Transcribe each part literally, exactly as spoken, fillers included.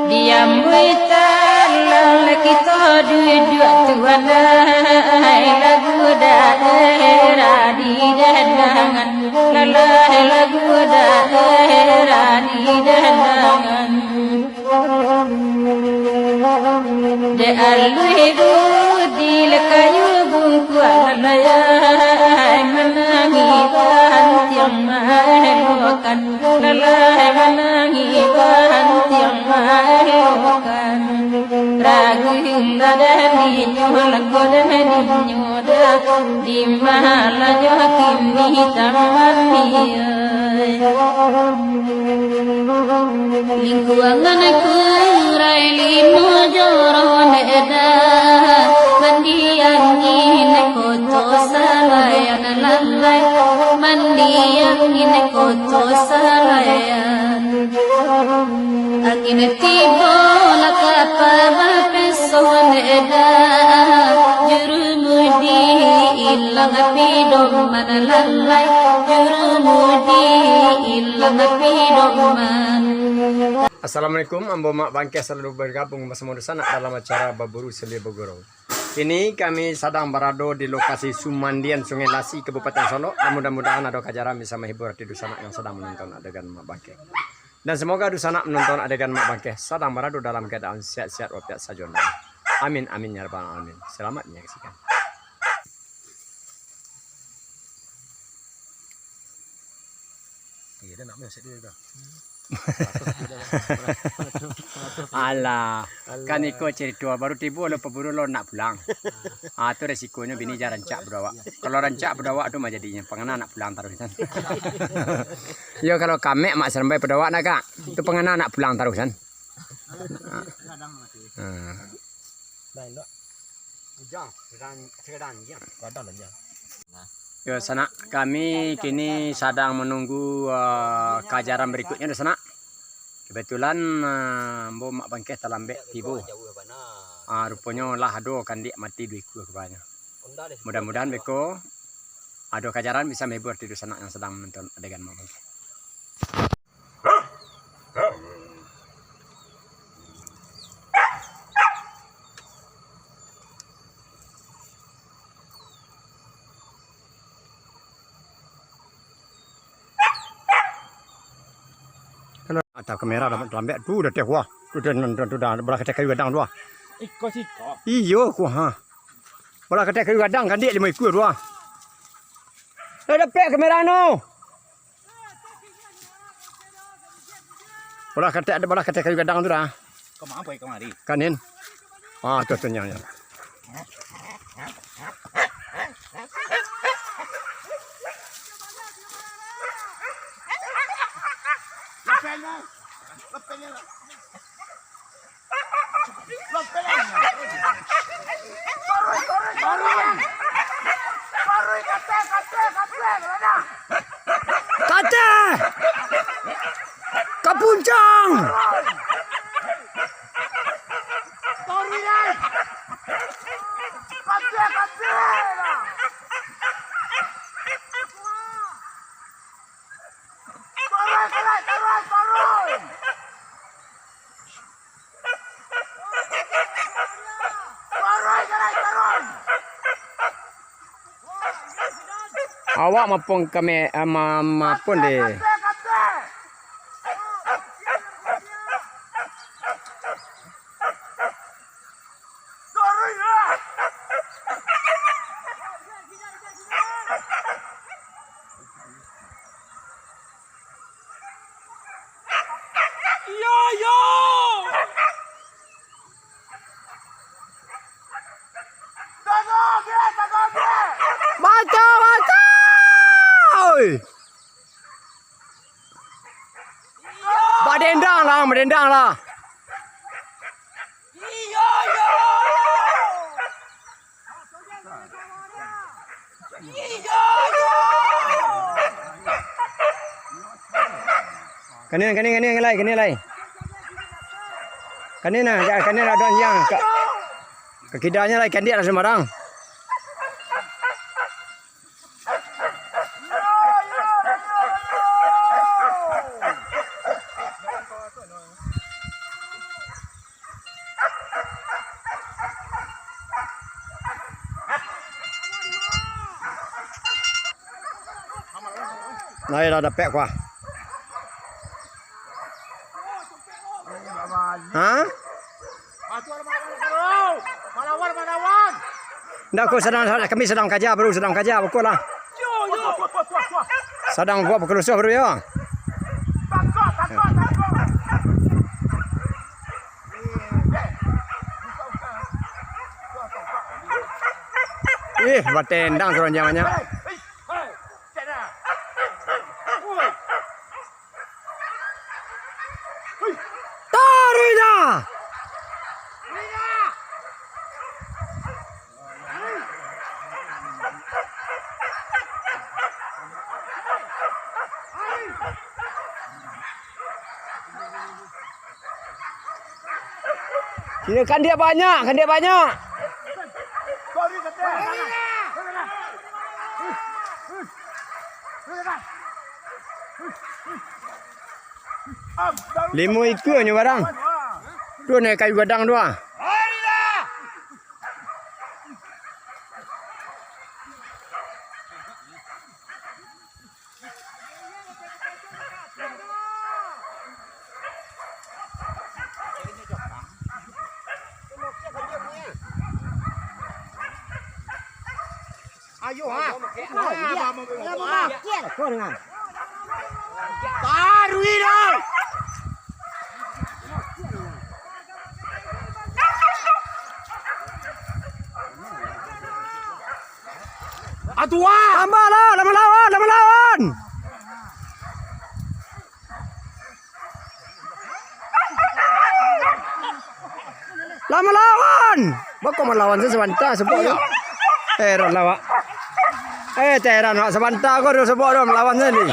Diam buih talang lah kito duduak tuan ai, lagu daerah di dandangan, lalai lagu daerah di dandangan. Dek aluih budi lekayu bungkuak, lalai manangih bantiang maelokan, lalai manangih bantiang maelokan. Ragu indak daninyo, langkok daninyo. Di mahalanyo kini taman ni, ai. Lingkuangan kurai limo joro neda, mandiang ine koto salayan lalai, mandiang ine koto salayan. Angin tibo lah ka pabapeso neda, juru mudi ilang pidoman lalai, juru mudi ilang pidoman. Assalamualaikum, ambo Mak Bangkeh salalu bagabung basamo dunsanak dalam acara Baburu Sambil Bagurau. Kini kami sadang barado di lokasi Sumandian Sungai Lasi, Kabupaten Solok, dan mudah-mudahan ado kajaran bisa mahibur ati dunsanak yang sadang manonton adegan Mak Bangkeh. Dan semoga dunsanak manonton adegan Mak Bangkeh sadang barado dalam keadaan sehat-sehat wafiat sajo. Amin, amin, ya rabbal alamin. Selamat menyaksikan. Iya, dah nak meleset dia dah. Alah, kan iko cerita baru tibo lo paburu lo nak pulang. Ah, tu resikonyo bini jan rancak badawak. Kalau rancak badawak tu mah jadinyo pangana nak pulang taruih kan. Yo, kalau kamek mak sarambai padawak nak, Kak. Tu pangana nak pulang taruih kan. Ah. Yo, sanak, kami kini sadang manunggu, eh, kajaran barikutnyo, dunsanak. Kebetulan, eh, ambo Mak Bangkeh talambek tibo. Ah, ruponyo lah ado kandiak mati duo ikua kabanyo. Mudah-mudahan beko ado kajaran bisa mahibur ati dunsanak yang sadang manonton adegan Mak Bangkeh. Atau kamera dah lambek tu dah teh wah. Tu dah, tu dah, tu dah, balah katai kayu gadang tu ah. Iko siko. Iyo, ku ha. Balah katai kayu gadang kandiak limo ikua tu ah. Dah dapek kamera no. Balah katai, balah katai kayu gadang tu dah. Kau maaf, boy, kemari. Kanin. Ah, tu, tu, nyo, nyo. Katai! Ka puncang! Awak mapong kame-, eh, ma-, mapon deh. Iyo, iyo. Baca, baca. Oi. Badendang lah, badendang lah. Iyo, iyo. Kanin, kanin, kanin lai, kanin lai. Kanin nah, ja-, kanin lah, don yang ka, ka kidanya lai, kandiak lah sumbarang. Nah, lah dapek kuah. Ha? Ndak, ko sadang, kami sadang kaja, bro, sadang kaja, bukun lah. Sadang buek pukul rusuh, bro, yo. Ih, batendang surang jangannya. Taruih dah! Sini, kandiak banyak, kandiak banyak. Limo ikua nyo barang. Tu naik kayu gadang tu ah. Ayo, ha. Taruih dah. Atua! Tambah lah, lah malawan, lah malawan. Lah malawan. Bako malawan tu sabanta, sabanta. Heran lah awak. Eh, heran awak, sabanta ko ado sabanta malawan tadi.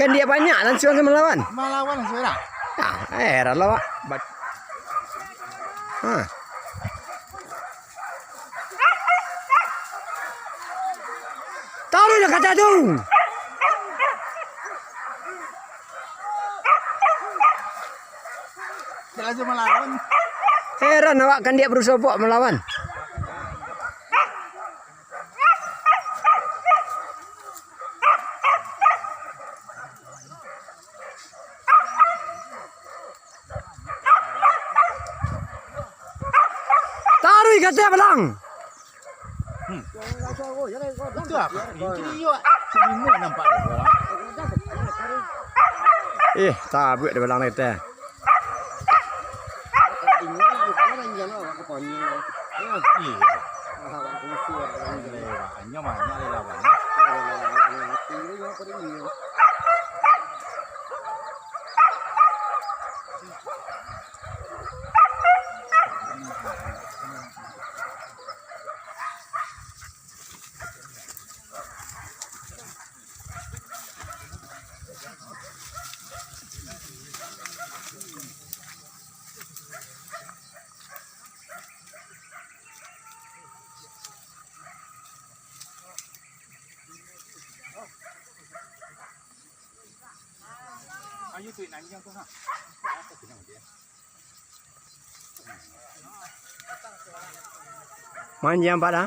Kan dia banyak, langsuang ka malawan. Malawan langsuang lah. Ah, heran lah, Pak. Bat-, ha. Taruih dah kaca tu. Dia langsuang malawan. Heran awak, kan dia barusaho pulo malawan. Taruih ka ateh balang. Hmm. Itu apa? Itu iyo, celimo nampak tu orang. Eh, tabuak di balang tadi. Iya. Banyak, banyak lah lawan. Manjang, Pak, dah.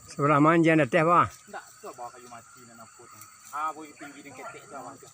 Sabalah manjang di ateh, Pak. Ndak, tu bawah kayu mati nan apo tu. Ah, bawah tinggi dan ketek tu, abang tu.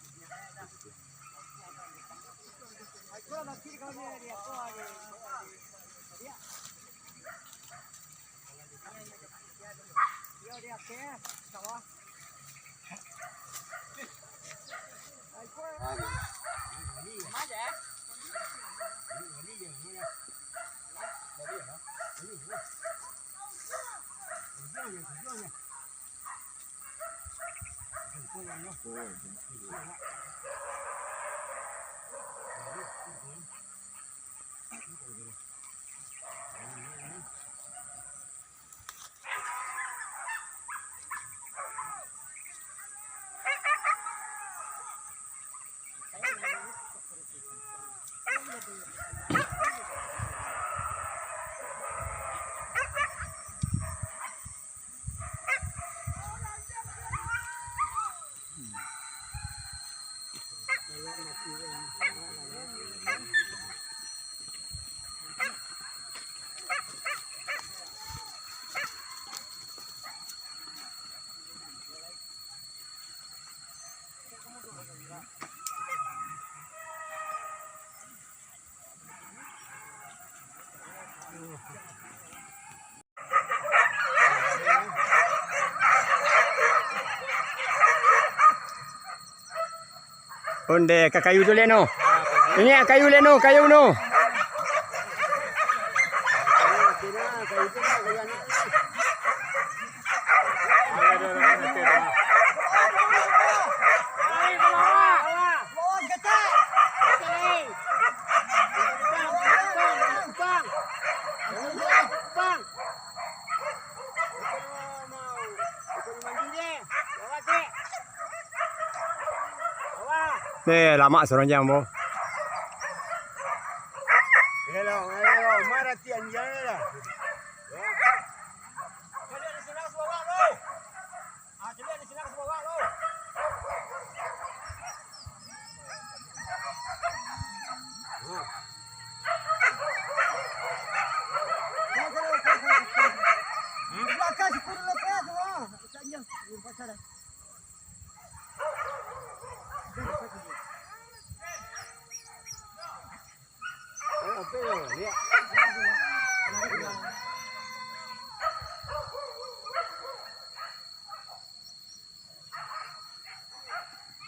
Onde ka kayu tu leno. Inyo kayu leno, kayu no. Eh, lamak surang jam, bo.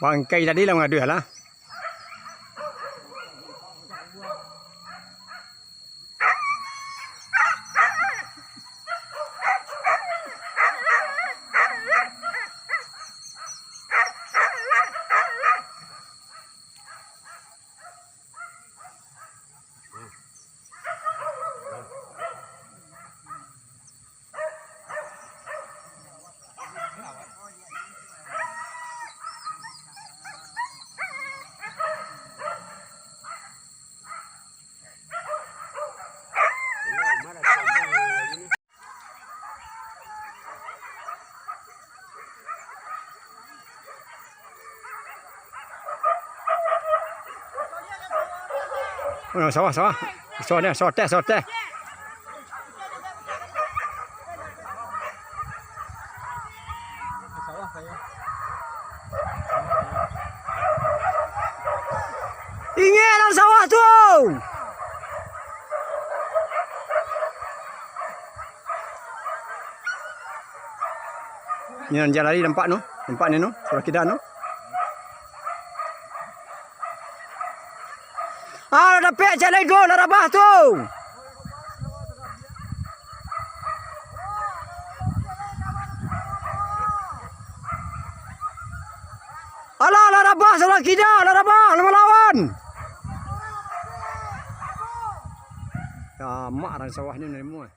Bangkai tadi lah mangaduah lah. Oh, sawah, sawah. Sawah ni, sawah teh, sawah teh. Ingek dalam sawah tu! Ni nan jalari nampak no, nampak ni no, surang kida no. Ah, lah dapek cak lai go, lah rabah tu. Alah, lah rabah surang kida, lah rabah, lah malawan. Tamak urang sawah ni, namo.